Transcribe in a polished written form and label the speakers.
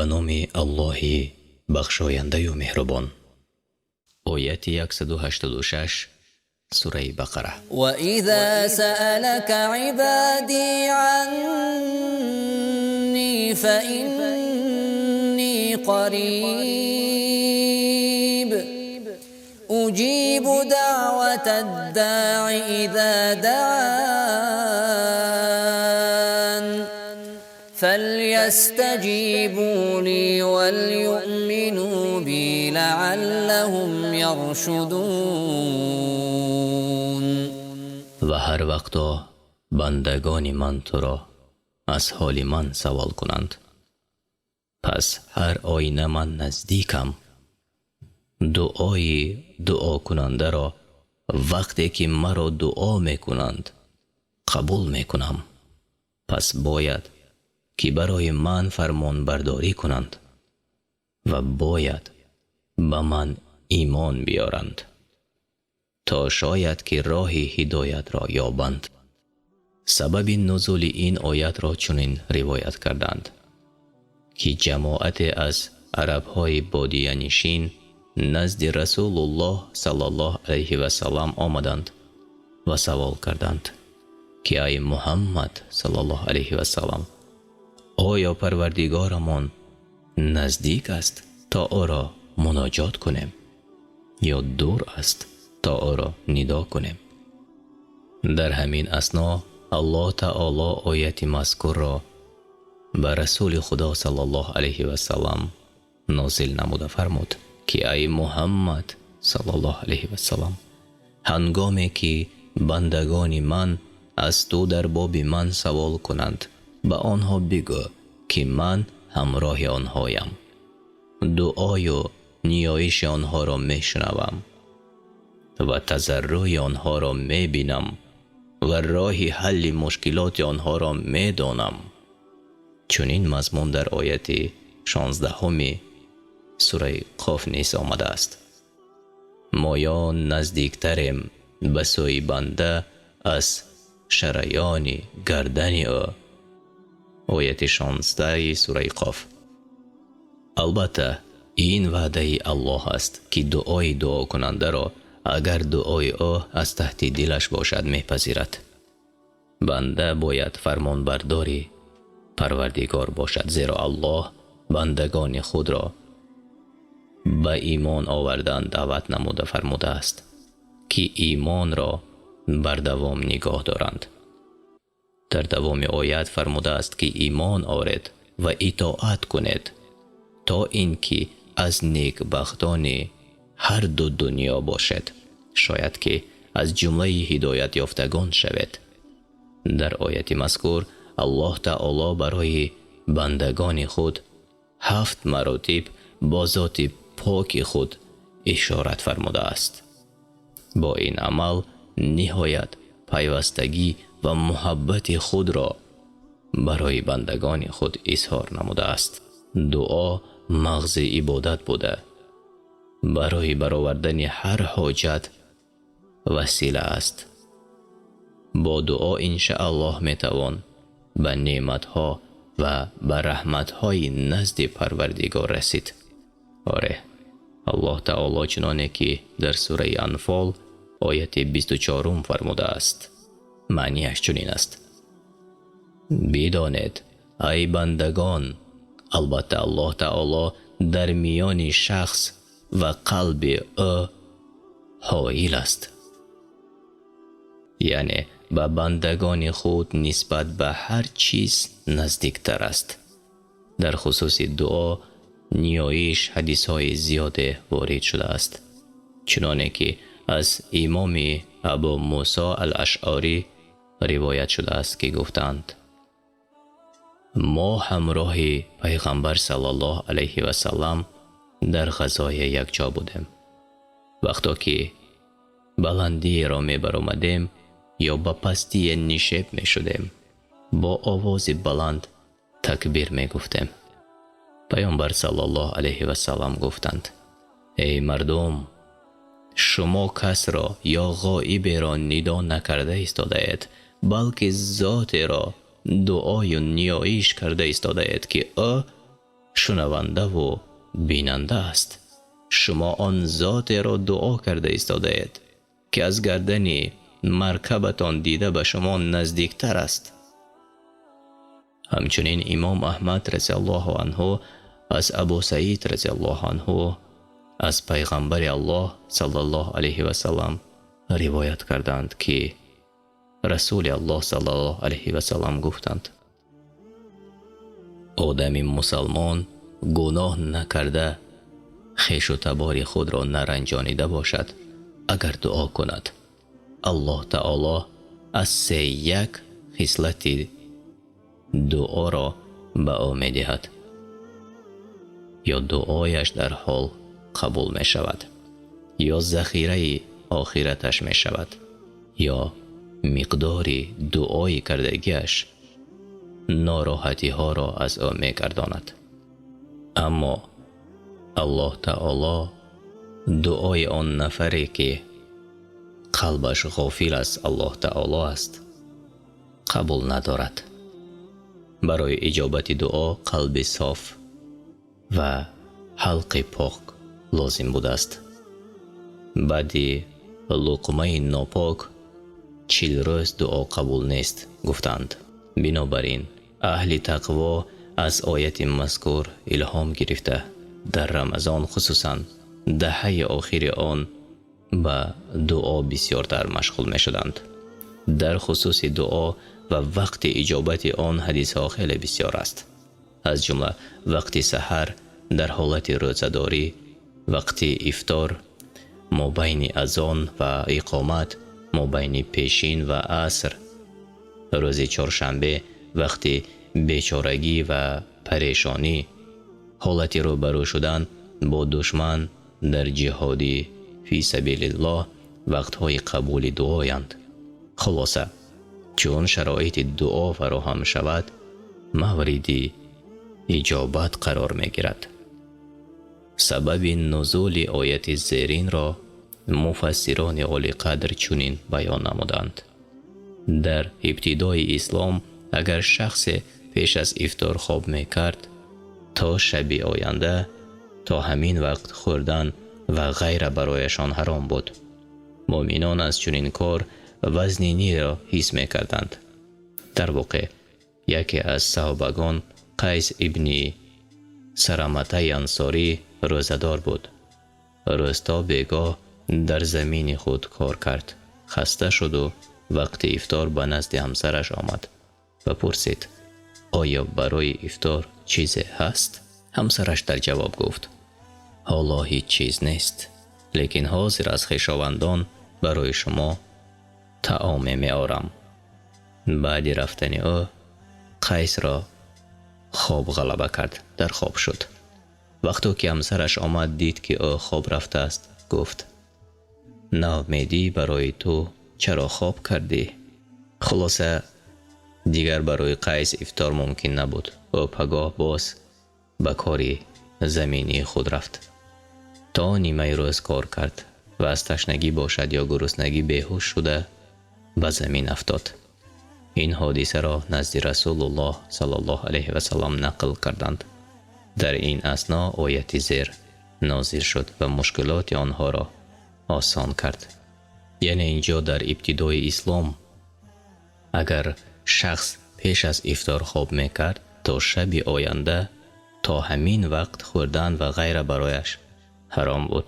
Speaker 1: Ба номи Аллоҳи бахшояндаю меҳрубон. Ояти 186 сураи Бақара.
Speaker 2: وإذا سألك عبادي عني فإني قريب أجيب دعوة الداع إذا دعان فليستجيبوا لي وليؤمنوا بي لعلهم يرشدون.
Speaker 1: Ва ҳар вақто бандагони ман туро аз ҳоли ман савол кунанд, пас ҳар оина ман наздикам. Дуои дуокунандаро вақте ки маро дуо мекунанд, қабул мекунам. Пас бояд ки барои ман фармонбардорӣ кунанд ва бояд ба ман имон биёранд, то шояд ки роҳи ҳидоятро ёбанд. Сабаби нузули ин оятро чунин ривоят карданд, ки ҷамоате аз арабҳои бодиянишин назди Расулуллоҳ саллаллоҳу алайҳи васаллам омаданд ва савол карданд, ки ай Муҳаммад саллаллоҳу алайҳи васаллам, оё Парвардигорамон наздик аст, то ӯро муноҷот кунем, ё дур аст, то ӯро нидо кунем? Дар ҳамин асно Аллоҳ таоло ояти мазкурро ба Расули Худо саллаллоҳу алайҳи васаллам нозил намуда фармуд, ки ай Муҳаммад саллаллоҳу алайҳи васаллам, ҳангоме ки бандагони ман аз ту дар боби ман савол кунанд, ба онҳо бигӯ, ки ман ҳамроҳи онҳоям, дуою ниёиши онҳоро мешунавам ва тазаррӯи онҳоро мебинам ва роҳи ҳалли мушкилоти онҳоро медонам. Чунин мазмун дар ояти 16-уми сураи Қоф низ омадааст: моён наздиктарем ба сӯи банда аз шараёни гардани ӯ. Ояти 16-и сураи Қоф. Албатта, ин ваъдаи Аллоҳ аст, ки дуои дуокунандаро, агар дуои ӯ аз таҳти дилаш бошад, мепазирад. Банда бояд фармонбардори Парвардигор бошад, зеро Аллоҳ бандагони худро ба имон овардан даъват намуда фармудааст, ки имонро бардавом нигоҳ доранд. Дар давоми оят фармудааст, ки имон оред ва итоат кунед, то ин ки аз некбахтони ҳар ду дунё бошед, шояд ки аз ҷумлаи ҳидоятёфтагон шавед. Дар ояти мазкур Аллоҳ таоло барои бандагони худ ҳафт маротиб бо зоти поки худ ишорат фармудааст. Бо ин амал ниҳоят пайвастагӣ ва муҳаббати худро барои бандагони худ изҳор намудааст. Дуо мағзи ибодат буда, барои баровардани ҳар ҳоҷат васила аст. Бо дуо иншааллоҳ метавон ба неъматҳо ва ба раҳматҳои назди Парвардигор расид. Оре, Аллоҳ таоло чуноне ки дар сураи Анфол, ояти 24-ум фармудааст, маънияш чунин аст: бидонед, ай бандагон, албатта, Аллоҳ таоло дар миёни шахс ва қалби ӯ ҳоил аст, яъне ба бандагони худ нисбат ба ҳар чиз наздиктар аст. Дар хусуси дуо, ниёиш ҳадисҳои зиёде ворид шудааст, чуноне ки аз имоми Абу Мусо ал-Ашъорӣ ривоят шудааст, ки гуфтаанд: мо ҳамроҳи Пайғамбар саллаллоҳу алайҳи васаллам дар ғазое якҷо будем. Вақто ки баландиеро мебаромадем ё ба пастие нишеб мешудем, бо овози баланд такбир мегуфтем. Паёмбар саллаллоҳу алайҳи васаллам гуфтанд: эй мардум, шумо касро ё ғоиберо нидо накарда истодаед, балки зотеро дуою ниёиш карда истодаед, ки ӯ Шунаванда ва бинанда аст. Шумо он зотеро дуо карда истодаед, ки аз гардани маркабатон дида ба шумо наздиктар аст. Ҳамчунин Имом Аҳмад разияллоҳу анҳу аз Абу Саид разияллоҳу анҳу аз Паёмбари Аллоҳ саллаллоҳу алайҳи васаллам ривоят кардаанд, ки Расулуллоҳ саллаллоҳу алайҳи васаллам гуфтанд: Одами мусулмон гуноҳ накарда, хешу табори худро наранҷонида бошад, агар дуо кунад, Аллоҳ таъоло аз се як хислати дуоро ба ӯ медиҳад, ё дуояш дар ҳол қабул мешавад, ё захираи охираташ мешавад, ё миқдори дуои кардагиаш нороҳатиҳоро аз ӯ мегардонад. Аммо Аллоҳ таъоло дуои он нафаре, ки қалбаш ғофил аз Аллоҳ таъоло аст, қабул надорад. Барои иҷобати дуо қалби соф ва ҳалқи пок лозим будааст. Баъди луқмаи нопок 40 рӯз дуо қабул нест, гуфтанд. Бинобар ин аҳли тақво аз ояти мазкур илҳом гирифта, дар Рамазон, хусусан даҳаи охири он, ба дуо бисёртар машғул мешуданд. Дар хусуси дуо ва вақти иҷобати он ҳадисҳо хеле бисёр аст. Аз ҷумла вақти саҳар дар ҳолати рӯзадорӣ, вақти ифтор, мобайни азон ва иқомат, мобайни пешин ва аср, рӯзи чоршанбе, вақти бечорагӣ ва парешонӣ, ҳолати рӯбарӯ шудан бо душман дар ҷиҳоди фи сабилиллоҳ вақтҳои қабули дуоянд. Хулоса, чун шароити дуо фароҳам шавад, мавриди иҷобат қарор мегирад. Сабаби нузули ояти зеринро муфассирони олиқадр чунин баён намуданд: дар ибтидои ислом агар шахсе пеш аз ифтор хоб мекард, то шаби оянда то ҳамин вақт хӯрдан ва ғайра барояшон ҳаром буд. Муъминон аз чунин кор вазниниро ҳис мекарданд. Дар воқеъ яке аз саҳобагон, Қайс ибни Сараматаи Ансорӣ, рӯзадор буд. Рӯз то бегоҳ дар замини худ кор кард, хаста шуду вақти ифтор ба назди ҳамсараш омад ва пурсид: оё барои ифтор чизе ҳаст? Ҳамсараш дар ҷавоб гуфт: ҳоло ҳеҷ чиз нест, лекин ҳозир аз хешовандон барои шумо таоме меорам. Баъди рафтани ӯ Қайсро хоб ғалаба кард, дар хоб шуд. Вақто ки ҳамсараш омад, дид ки ӯ хоб рафтааст, гуфт: ноумедӣ барои ту, чаро хоб кардӣ? Хулоса, дигар барои Қайс ифтор мумкин набуд. Ӯ пагоҳ боз ба кори заминии худ рафт. То нимаи рӯз кор кард ва аз ташнагӣ бошад ё гуруснагӣ беҳуш шуда ба замин афтод. Ин ҳодисаро назди Расулуллоҳ саллаллоҳу алайҳи васаллам нақл карданд. Дар ин асно ояти зер нозил шуд ва мушкилоти онҳоро осон кард. Яъне инҷо дар ибтидои ислом агар шахс пеш аз ифтор хоб мекард, то шаби оянда то ҳамин вақт хӯрдан ва ғайра барояш ҳаром буд.